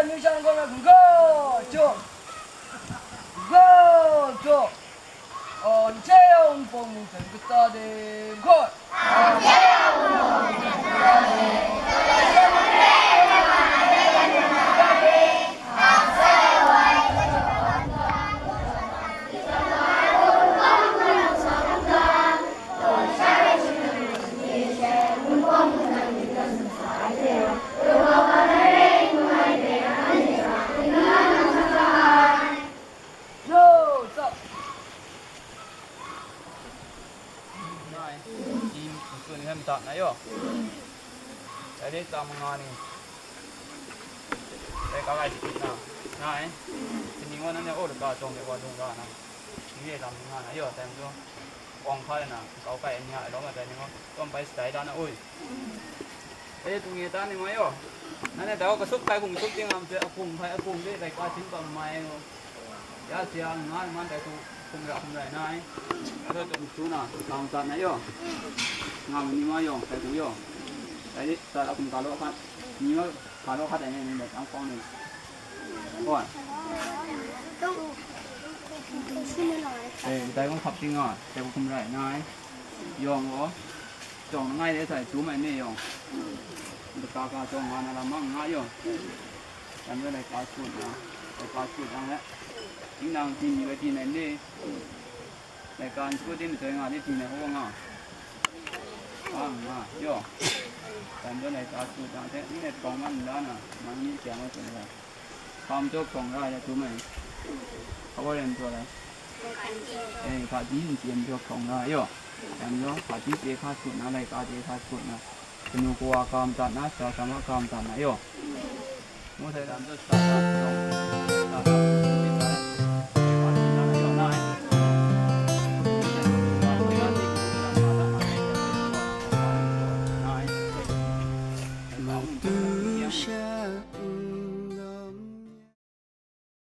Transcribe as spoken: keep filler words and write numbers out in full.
Ni shan gaw na hkungga jaw, hkungga jaw, anhte a wunpawng mung hten kata de hkoi. Yo, stop. Nai, tim, kun hem dat na yo. Dai de tsang manga ni. Dai ka gai shi na. Nai. Sini wa nan ya o da ka jong de wa dung ga na. Ni ye lam nga na yo, dai mu. Kawng hpa na, kau kai nya, lawm a dai ni ma, kawm bai stai da na, ui. E, tung e ta ni ma yo. Nanhte dau kasup kai hkum sup ting am hte, ahkum hpai, ahkum de, laika htin pa mai ngo. Ya sia, nga man dai hku, hkum ra, hkum rai na ai. Ado tum su na, kang sa na yo. Nga mi ni ma yawng, dai hku yo. Dai sa ahkum ka lo hkat. Ni ma ka lo hkat ai ni, ni dai ang kawng ni. Oi. Eh, dai kawng hkap ting nga, dai hku hkum rai na ai. Yawng gaw, jawng langai de sai, dum ai me yawng. Laka ka jawng nga na lam mang nga yawng. Yan gaw laika sut na, laika sut na he. Tinang tin mi bai tin ai ni. Laika n sut di mahtoi nga di tin ai hkaw nga. Nga nga, yawng. Yan gaw laika sut na hte, n let kawng man n la na, man ni kyang ai tsun ai. Hpa majaw hkrawng ra ai, dum ai. Hpa gaw ren jaw ai. Eh, hpaji n chye majaw hkrawng ra ai yaw. Yang yaw, hpaji chye hka sut na, laika chye hka sut na. Kanu kawa ka madat na, sara sama ka madat na yaw. Ngu sai lam jaw, sara sama